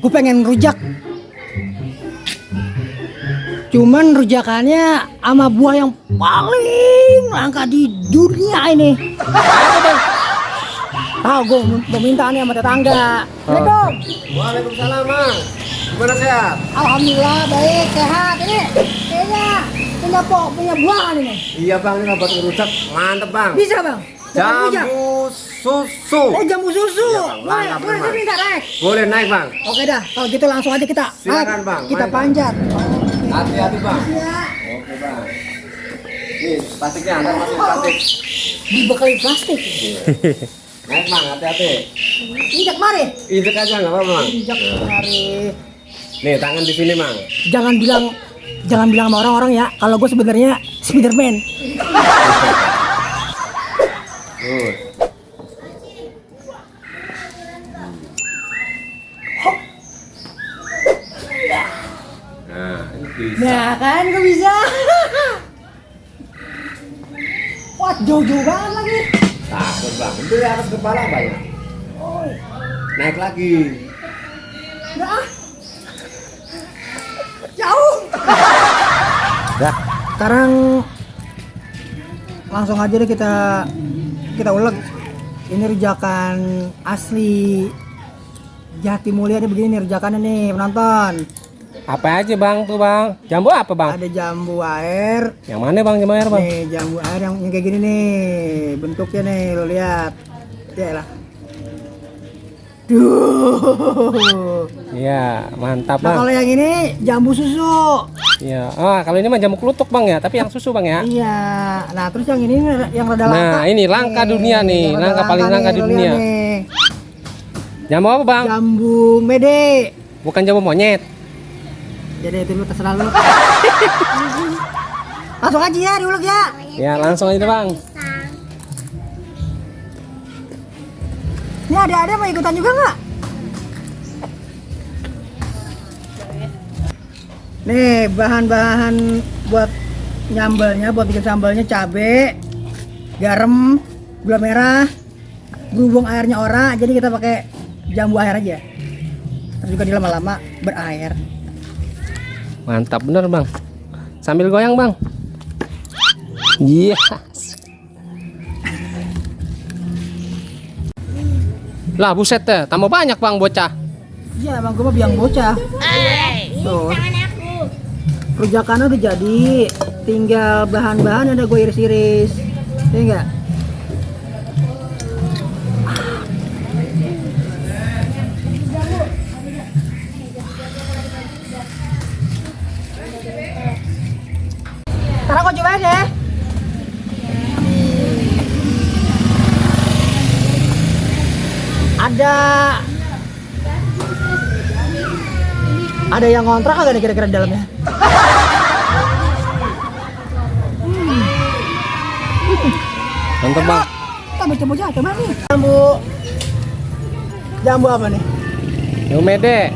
Gue pengen rujak. Cuman rujakannya sama buah yang paling langka di dunia ini. Tahu gue minta nih sama tetangga. Assalamualaikum. Waalaikumsalam, Bang. Gimana sehat? Alhamdulillah baik sehat. Ini kayaknya punya buah kan ini. Iya, Bang, ini obat rujak mantep, Bang. Bisa bang? Bukan rujak. Jambu susu. Oh jambu susu. Iya, Bang. Boleh, Mantap, boleh Bang. saya minta naik. Boleh naik, Bang. Oke dah, kalau gitu langsung aja kita Silakan, naik. Bang. Kita Naik, Bang. panjat. Hati-hati, Bang. Ya, Oke, Bang. Nih, plastiknya Anda masih plastik. dibekali plastik. Naik, Bang, hati-hati. Injak mari. Injek aja nggak apa-apa, Bang. Injak mari. Nih, tangan di sini, Bang. Jangan bilang sama orang-orang ya kalau gue sebenarnya Spiderman. Terus. Nah, ini bisa. Nah kan gue bisa. Wah jauh-jauh banget lagi. Takut, Bang. Itu di atas kepala banyak. Naik lagi. Udah ah. Jauh. Dah. Sekarang langsung aja deh kita uleg. Ini rujakan asli Jatimulya nih, begini nih rujakannya nih penonton. Apa aja bang tuh bang? Jambu apa bang? Ada jambu air. Yang mana bang jambu air bang? Nih jambu air yang kayak gini nih bentuknya nih, lo lihat. Ya lah. Duh. Iya mantap Nah bang. kalau yang ini jambu susu. Iya. Ah kalau ini mah jambu kelutuk bang ya, tapi yang susu bang ya. Iya. Nah terus yang ini yang rada langka. Nah ini langka dunia nih, yang rada langka paling langka nih, di lo dunia. lihat nih. Jambu apa bang? Jambu mede. Bukan jambu monyet. Jadi itu lu terserah lu. Langsung aja ya diulek ya. Ya langsung aja deh, bang. Ini ada mau ikutan juga nggak? Nih bahan-bahan buat nyambalnya, buat bikin sambalnya cabe, garam, gula merah, berhubung airnya ora, jadi kita pakai jambu air aja. Terus juga dilama-lama berair. Mantap bener bang. Sambil goyang bang. Iya. Lah buset deh, tambah banyak bang bocah. Iya emang gue mah biang bocah. Tuh. Rujakannya udah jadi, tinggal bahan-bahan ada gue iris-iris. Ya enggak? Sekarang gue cobain ya. Ada yang ngontrak agak nih kira-kira di dalamnya. Mantap bang. Kita coba aja, coba nih. Jambu apa nih? Jambu mede.